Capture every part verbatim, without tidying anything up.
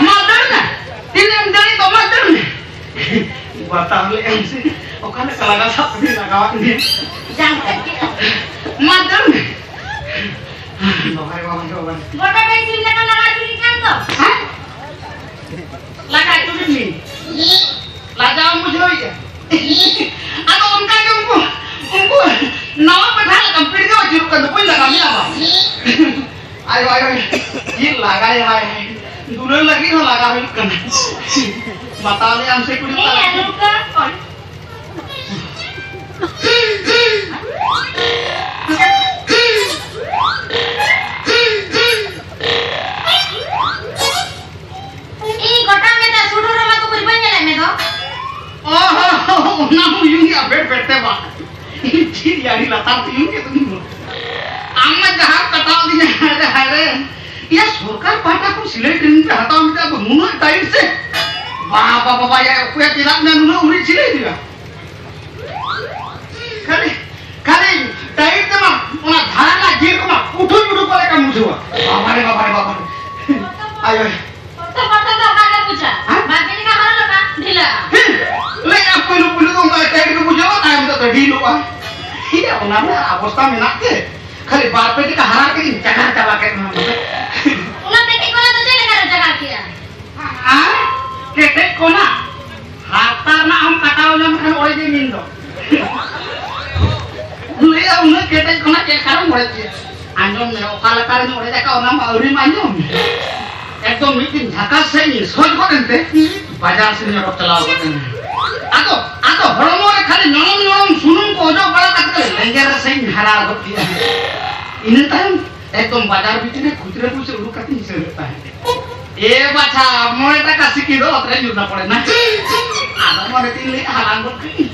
ᱢᱟ ᱫᱟᱹᱲ ᱢᱮ᱾ ᱛᱤᱱᱟᱹᱜ ᱮᱢ ᱫᱟᱹᱲᱮᱫ ᱫᱚ, ᱢᱟ ᱫᱟᱹᱲ ᱢᱮ᱾ ᱵᱟᱛᱟᱣ ᱞᱮᱫ ᱟᱢ ᱥᱮ? ᱚᱠᱟ ᱞᱮᱠᱟ ᱞᱟᱜᱟ ᱥᱟᱵ ᱠᱟᱛᱮ ᱞᱟᱜᱟᱣᱟᱫ ᱢᱮᱭᱟ? ᱡᱟᱝ ᱠᱟᱹᱴᱤᱡ᱾ ᱢᱟ ᱫᱟᱹᱲ ᱢᱮ᱾ ᱵᱟᱵᱟᱭ, ᱵᱟᱵᱟᱭ, ᱵᱟᱵᱟᱭ᱾ ᱜᱚᱴᱟ ᱵᱮᱱ ᱥᱤᱢ ᱞᱮᱠᱟ ᱞᱟᱜᱟ ᱟᱹᱪᱩᱨᱤᱡ ᱠᱟᱱ ᱫᱚ᱾ ᱦᱮᱸ? ᱞᱟᱜᱟ ᱟᱹᱪᱩᱨᱤᱡ ᱢᱮ᱾ ᱞᱟᱡᱟᱣ ᱵᱩᱡᱷᱟᱹᱣᱮᱫᱼᱟ᱾ ᱟᱫᱚ ᱚᱱᱠᱟ ᱜᱮ ᱩᱱᱠᱩ, ᱩᱱᱠᱩ ᱱᱟᱣᱟ ᱯᱮ ᱰᱷᱟᱞ ᱟᱠᱟᱱ ᱯᱤᱲ ᱜᱮ ᱟᱹᱪᱩᱨᱚᱜ ᱠᱟᱱ ᱫᱚ, ᱵᱟᱹᱧ ᱞᱟᱜᱟ ᱢᱮᱭᱟ ᱵᱟᱝ? ᱟᱭᱳ, ᱟᱭᱳ, ᱪᱮᱫ ᱞᱟᱜᱟᱭ, ᱦᱟᱭ, ᱦᱟᱭ᱾ ᱫᱩᱞᱟᱹᱲ ᱞᱟᱹᱜᱤᱫ ᱦᱚᱸ ᱞᱟᱜᱟ ᱦᱩᱭᱩᱜ ᱠᱟᱱᱟ᱾ ᱵᱟᱛᱟᱣ ᱞᱮ ᱟᱢ ᱥᱮ ᱠᱩᱲᱤ ᱦᱮᱸ, ᱠᱚᱲᱟ? ᱟᱫᱚ ᱚᱠᱟ? ᱤᱧ ᱜᱚᱴᱟ ᱢᱮᱫ ᱫᱟᱜ ᱥᱩᱰᱩ ᱨᱚᱢᱟ ᱠᱚ ᱠᱩᱨᱤ ᱵᱟᱹᱧ ᱧᱮᱞᱮᱫ ᱢᱮ ᱫᱚ᱾ ᱚ, ᱚᱱᱟ ᱦᱚᱸ ᱩᱭᱩᱝ ᱜᱮᱭᱟ, ᱵᱮᱴ ᱵᱮᱴ ᱛᱮ ᱵᱟ᱾ ᱪᱮᱫ ᱭᱟᱹᱲᱤ ᱞᱟᱛᱟᱨ ᱛᱮ ᱩᱭᱩᱝ ᱠᱮᱫ ᱫᱚᱧ᱾ ᱟᱢ ᱢᱟ ᱡᱟᱦᱟᱸ ᱠᱟᱴᱟᱣ ᱫᱤᱧᱟ, ᱦᱟᱭ ᱨᱮ, ᱦᱟᱭ ᱨᱮ᱾ ᱭᱟ, ᱥᱚᱨᱠᱟᱨ ᱯᱟᱦᱴᱟ ᱠᱷᱚᱱ ᱥᱤᱞᱟᱹᱭ ᱴᱨᱮᱱᱤᱝ ᱯᱮ ᱦᱟᱛᱟᱣ ᱢᱮᱛᱟ ᱟᱫᱚ ᱱᱩᱱᱟᱹᱜ ᱴᱟᱭᱤᱴ ᱥᱮ? ᱵᱟ, ᱵᱟ, ᱵᱟ, ᱵᱟ, ᱭᱟ, ᱚᱠᱚᱭᱟᱜ ᱪᱮᱫᱟᱜ ᱢᱮ ᱱᱩᱱᱟᱹᱜ ᱩᱨᱤᱡ ᱥᱤᱞᱟᱹᱭ ᱫᱤᱭᱟ? ᱠᱷᱟᱹᱞᱤ, ᱠᱷᱟᱹᱞᱤ ᱴᱟᱭᱤᱴ ᱛᱮᱢᱟ ᱚᱱᱟ ᱫᱷᱟᱨᱟ ᱨᱮᱱᱟᱜ ᱡᱤᱞ ᱠᱚᱢᱟ ᱩᱴᱷᱩᱡ ᱩᱰᱩᱠ ᱠᱚ ᱞᱮᱠᱟᱢ ᱵᱩᱡᱷᱟᱹᱣᱟ᱾ ᱵᱟᱵᱟᱨᱮ, ᱵᱟᱵᱟᱨᱮ, ᱵᱟᱵᱟᱨᱮ᱾ ᱟᱭᱳ᱾ ᱯᱚᱨᱛᱷᱚᱢ, ᱯᱚᱨᱛᱷᱚᱢ ᱫᱚ ᱚᱱᱠᱟ ᱜᱮ ᱵᱩᱡᱷᱟᱹᱜᱼᱟ᱾ ᱦᱮᱸ? ᱵᱟᱨ ᱯᱮ ᱡᱟᱭᱜᱟ ᱦᱚᱨᱚᱜ ᱞᱮᱠᱷᱟᱱ ᱰᱷᱤᱞᱟᱹᱜᱼᱟ᱾ ᱦᱮᱸ, ᱞᱟᱹᱭᱮᱫᱼᱟ ᱯᱩᱭᱞᱩ, ᱯᱩᱭᱞᱩ ᱫᱚ ᱚᱱᱠᱟ ᱴᱟᱭᱤᱴ ᱜᱮ ᱵᱩᱡᱷᱟᱹᱜᱼᱟ, ᱛᱟᱭᱚᱢ ᱛᱮᱫᱚ ᱰᱷᱤᱞᱚᱜᱼᱟ᱾ ᱦᱮᱸ, ᱚᱱᱟ ᱨᱮᱱᱟᱜ ᱚᱵᱚᱥᱛᱟ ᱢᱮᱱᱟᱜ ᱜᱮ᱾ ᱠᱷᱟᱹᱞᱤ ᱵᱟᱨ ᱯᱮ ᱡᱟᱭᱜᱟ ᱦᱟᱨᱟ ᱠᱮᱫᱤᱧ, ᱪᱟᱠᱟᱨ ᱪᱟᱵᱟ ᱠᱮᱫ ᱱᱚᱣᱟ ᱫᱚ᱾ ᱚᱱᱟ ᱠᱟᱹᱴᱤᱡ ᱠᱚᱨᱮ ᱫᱚ ᱪᱮᱫ ᱞᱮᱠᱟ ᱨᱮ ᱪᱟᱠᱟᱨ ᱠᱮᱜᱼᱟ? ᱟᱨ ᱠᱮᱴᱮᱡ ᱠᱚᱱᱟ ᱦᱟᱨᱛᱟ ᱨᱮᱱᱟᱜ ᱦᱚᱸᱢ ᱠᱟᱴᱟᱣ ᱡᱚᱝ ᱠᱷᱟᱱ ᱚᱲᱮᱡ ᱜᱮ ᱢᱮᱱ ᱫᱚ᱾ ᱞᱟᱹᱭᱟ ᱩᱱᱟᱹᱜ ᱠᱮᱴᱮᱡ ᱠᱚᱱᱟ ᱪᱮᱫ ᱞᱮᱠᱟᱨᱮᱢ ᱚᱲᱮᱡ ᱜᱮᱭᱟ? ᱟᱸᱡᱚᱢ ᱢᱮ, ᱚᱠᱟ ᱞᱮᱠᱟᱨᱮᱧ ᱚᱲᱮᱡ ᱟᱠᱟᱫ ᱚᱱᱟ ᱢᱟ ᱟᱹᱣᱨᱤᱢ ᱟᱸᱡᱚᱢ᱾ ᱮᱠᱫᱚᱢ ᱢᱤᱫ ᱫᱤᱱ ᱡᱷᱟᱠᱟᱥ ᱥᱮᱫ ᱤᱧ ᱥᱚᱡ ᱜᱚᱫ ᱮᱱᱛᱮ ᱵᱟᱡᱟᱨ ᱥᱮᱫ ᱤᱧ ᱚᱰᱚᱠ ᱪᱟᱞᱟᱣ ᱜᱚᱫ ᱮᱱᱟ᱾ ᱟᱫᱚ, ᱟᱫᱚ ᱦᱚᱲᱢᱚ ᱨᱮ ᱠᱷᱟᱹᱞᱤ ᱧᱚᱞᱚᱢ ᱧᱚᱞᱚᱢ ᱥᱩᱱᱩᱢ ᱠᱚ ᱚᱡᱚᱜ ᱵᱟᱲᱟ ᱠᱟᱛᱮ ᱞᱮᱸᱡᱮᱨ ᱨᱮ ᱥᱮᱫ ᱤᱧ ᱦᱟᱨᱟ ᱜᱚᱫ ᱠᱮᱫᱟ᱾ ᱤᱱᱟᱹ ᱛᱟᱭᱚᱢ ᱮᱠᱫᱚᱢ ᱵᱟᱡᱟᱨ ᱵᱷᱤᱛᱤᱨ ᱨᱮ ᱠᱷᱩᱪᱨᱟᱹ ᱯᱩᱭᱥᱟᱹ ᱩᱰᱩᱠ ᱠᱟᱛᱮᱧ ᱦᱤᱥᱟᱹᱵᱮᱫ ᱛᱟᱦᱮᱸᱫ᱾ ᱮ ᱵᱟᱪᱷᱟ, ᱢᱚᱬᱮ ᱴᱟᱠᱟ ᱥᱤᱠᱤ ᱫᱚ ᱚᱛ ᱨᱮ ᱧᱩᱨ ᱮᱱᱟ ᱯᱚᱲᱮ ᱮᱱᱟ᱾ ᱟᱫᱚ ᱢᱚᱱᱮ ᱛᱤᱧ ᱞᱟᱹᱭᱮᱫ, ᱦᱟᱞᱟᱝ ᱜᱚᱫ ᱠᱟᱜ ᱤᱧ᱾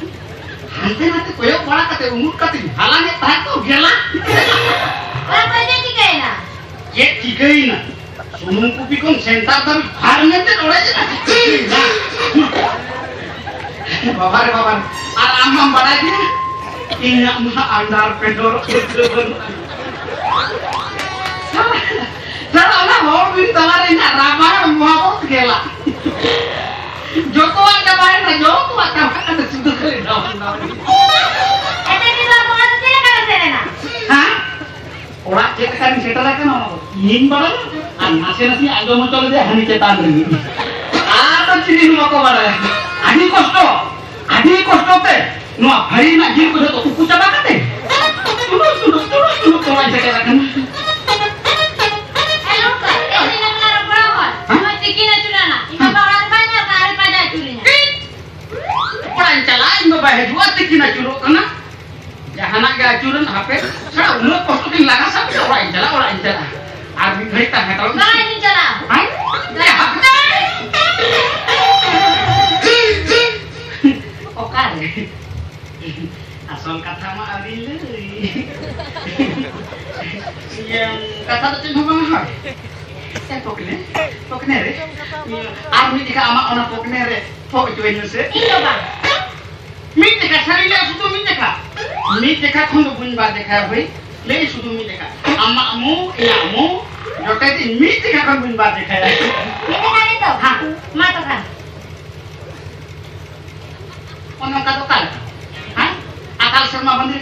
ᱦᱟᱱᱛᱮ ᱱᱟᱛᱮ ᱠᱚᱭᱚᱜ ᱵᱟᱲᱟ ᱠᱟᱛᱮ ᱩᱢᱩᱞ ᱠᱟᱛᱮᱧ ᱦᱟᱞᱟᱝ ᱮᱫ ᱛᱟᱦᱮᱸᱫ ᱛᱚ ᱜᱮᱞᱟ᱾ ᱚᱱᱟ ᱠᱚ ᱪᱮᱫ ᱪᱤᱠᱟᱹᱭᱮᱱᱟ? ᱪᱮᱫ ᱪᱤᱠᱟᱹᱭᱮᱱᱟ? ᱥᱩᱱᱩᱢ ᱠᱩᱯᱤ ᱠᱷᱚᱱ ᱥᱮᱱᱴᱟᱨ ᱫᱷᱟᱹᱵᱤᱡ ᱯᱷᱟᱨ ᱢᱮᱱᱛᱮ ᱚᱲᱮᱡ ᱮᱱᱟ᱾ ᱪᱤᱠᱟᱹᱭᱮᱱᱟ? ᱵᱟᱵᱟ ᱨᱮ ᱵᱟᱵᱟ ᱨᱮ᱾ ᱟᱨ ᱟᱢ ᱢᱟᱢ ᱵᱟᱲᱟᱭ ᱜᱮᱭᱟ, ᱤᱧᱟᱹᱜ ᱢᱟ ᱟᱱᱰᱟᱨ ᱯᱮᱱᱰᱚᱨ ᱩᱛᱨᱟᱹ ᱵᱟᱹᱱᱩᱜᱼᱟ᱾ ᱥᱟᱞᱟ, ᱥᱟᱞᱟ, ᱚᱱᱟ ᱦᱚᱲ ᱵᱤᱨ ᱛᱟᱞᱟᱨᱮ ᱤᱧᱟᱹᱜ ᱨᱟᱵᱟᱨ ᱢᱚᱦᱟᱵᱚᱛ ᱜᱮᱞᱟ᱾ ᱡᱚᱛᱚᱣᱟᱜ ᱪᱟᱵᱟᱭᱮᱱᱟ, ᱡᱚᱛᱚᱣᱟᱜ ᱪᱟᱵᱟᱭᱮᱱᱟ, ᱥᱩᱫᱷᱩ ᱠᱷᱟᱹᱞᱤ ᱱᱚᱣᱟ, ᱱᱚᱣᱟ᱾ ᱮᱱᱛᱮ ᱱᱤᱛᱚᱜ ᱟᱵᱚ ᱚᱲᱟᱜ ᱫᱚ ᱪᱮᱫ ᱞᱮᱠᱟ ᱨᱮ ᱥᱮᱱ ᱮᱱᱟ? ᱦᱮᱸ? ᱚᱲᱟᱜ ᱪᱮᱫ ᱞᱮᱠᱟ ᱨᱤᱧ ᱥᱮᱴᱮᱨ ᱟᱠᱟᱱᱟ, ᱚᱱᱟ ᱫᱚ ᱤᱧᱤᱧ ᱵᱟᱲᱟᱭᱟ᱾ ᱟᱨ ᱱᱟᱥᱮ ᱱᱟᱥᱮ ᱟᱸᱡᱚᱢ ᱦᱚᱪᱚ ᱞᱮᱫᱮᱭᱟ ᱦᱟᱹᱱᱤ ᱪᱮᱛᱟᱱ ᱨᱮᱜᱮ᱾ ᱟᱨ ᱫᱚ ᱪᱤᱞᱤ ᱦᱚᱸ ᱵᱟᱠᱚ ᱵᱟᱲᱟᱭᱟ᱾ ᱟᱹᱰᱤ ᱠᱚᱥᱴᱚ, ᱟᱹᱰᱤ ᱠᱚᱥᱴᱚ ᱛᱮ ᱱᱚᱣᱟ ᱵᱷᱟᱹᱲᱤ ᱨᱮᱱᱟᱜ ᱡᱤᱞ ᱠᱚ ᱡᱷᱚᱛᱚ ᱩᱠᱩ ᱪᱟᱵᱟ ᱠᱟᱛᱮ, ᱛᱩᱲᱩᱠ, ᱛᱩᱲᱩᱠ, ᱛᱩᱲᱩᱠ, ᱛᱩᱲᱩᱠ ᱛᱚᱞᱟᱧ ᱥᱮᱴᱮᱨ ᱟᱠᱟᱱᱟ᱾ ᱦᱮᱞᱳ, ᱥᱟᱨ, ᱛᱮᱦᱮᱧ ᱫᱤᱱ ᱠᱟᱱᱟ ᱨᱚᱯᱚᱲᱟ ᱦᱚᱲ᱾ ᱦᱮᱸ? ᱱᱚᱜᱼᱚᱭ ᱛᱤᱠᱤᱱ ᱟᱹᱪᱩᱨᱮᱱᱟ᱾ ᱤᱧ ᱵᱟᱵᱟ ᱚᱲᱟᱜ ᱨᱮ ᱵᱟᱭ ᱧᱮᱞ ᱠᱟᱜᱼᱟ, ᱟᱨᱮ ᱯᱟᱸᱡᱟ ᱟᱹᱪᱩᱨᱤᱧᱟ᱾ ᱚᱲᱟᱜ ᱤᱧ ᱪᱟᱞᱟᱜᱼᱟ, ᱤᱧ ᱵᱟᱵᱟᱭ ᱦᱤᱡᱩᱜᱼᱟ, ᱛᱤᱠᱤᱱ ᱟᱹᱪᱩᱨᱚᱜ ᱠᱟᱱᱟ᱾ ᱡᱟᱦᱟᱱᱟᱜ ᱜᱮ ᱟᱹᱪᱩᱨᱮᱱ, ᱦᱟᱯᱮ, ᱥᱟᱞᱟ, ᱩᱱᱟᱹᱜ ᱠᱚᱥᱴᱚ ᱛᱤᱧ ᱞᱟᱸᱜᱟ ᱥᱟᱵ ᱠᱮᱫᱟ, ᱚᱲᱟᱜ ᱤᱧ ᱪᱟᱞᱟᱜᱼᱟ, ᱚᱲᱟᱜ ᱤᱧ ᱪᱟᱞᱟᱜᱼᱟ᱾ ᱟᱨ ᱢᱤᱫ ᱜᱷᱟᱹᱲᱤᱡ ᱛᱟᱦᱮᱸ ᱦᱟᱛᱟᱲᱚᱜ ᱢᱮ᱾ ᱵᱟᱝ, ᱤᱧ ᱪᱟᱞᱟᱜᱼᱟ᱾ ᱦᱮᱸ? ᱚᱠᱟᱨᱮ? ᱟᱥᱚᱞ ᱠᱟᱛᱷᱟ ᱢᱟ ᱟᱹᱣᱨᱤᱧ ᱞᱟᱹᱭ᱾ ᱤᱭᱟᱹ, ᱠᱟᱛᱷᱟ ᱫᱚ ᱪᱮᱫ ᱦᱚᱸ ᱵᱟᱝᱟ, ᱦᱳᱭ᱾ ᱮ, ᱯᱚᱠᱱᱮ, ᱯᱚᱠᱱᱮ ᱨᱮ᱾ ᱤᱭᱟᱹ, ᱟᱨ ᱢᱤᱫ ᱡᱚᱠᱷᱟ ᱟᱢᱟᱜ ᱚᱱᱟ ᱯᱚᱠᱱᱮ ᱨᱮ ᱯᱷᱚᱜ ᱦᱚᱪᱚᱣᱟᱹᱧ ᱢᱮᱥᱮ᱾ ᱤᱧ ᱫᱚ ᱵᱟᱝ᱾ ᱢᱤᱫ ᱡᱚᱠᱷᱟ, ᱥᱟᱹᱨᱤ ᱞᱟᱹᱭ ᱥᱩᱫᱷᱩ ᱢᱤᱫ ᱡᱚᱠᱷᱟ᱾ ᱢᱤᱫ ᱡᱚᱠᱷᱟ ᱠᱷᱚᱱ ᱫᱚ ᱵᱟᱹᱧ ᱵᱟᱨ ᱡᱚᱠᱷᱟᱭᱟ ᱵᱷᱟᱹᱭ᱾ ᱞᱟᱹᱭ ᱥᱩᱫᱷᱩ ᱢᱤᱫ ᱡᱚᱠᱷᱟ᱾ ᱟᱢᱟᱜ ᱢᱩ, ᱤᱧᱟᱹᱜ ᱢᱩ, ᱡᱚᱴᱮᱫ ᱤᱧ ᱢᱤᱫ ᱡᱚᱠᱷᱟ ᱠᱷᱚᱱ ᱵᱟᱹᱧ ᱵᱟᱨ ᱡᱚᱠᱷᱟᱭᱟ᱾ ᱢᱤᱫ ᱡᱚᱠᱷᱟ ᱜᱮᱛᱚ? ᱦᱮᱸ᱾ ᱢᱟ ᱛᱚ ᱠᱷᱟᱱ᱾ ᱚᱱᱮ ᱚᱱᱠᱟ ᱫᱚ ᱚᱠᱟ ᱞᱮᱠᱟ? ᱦᱮᱸ? ᱟᱠᱟᱞ ᱥᱮᱨᱢᱟ ᱵᱟᱸᱫᱤ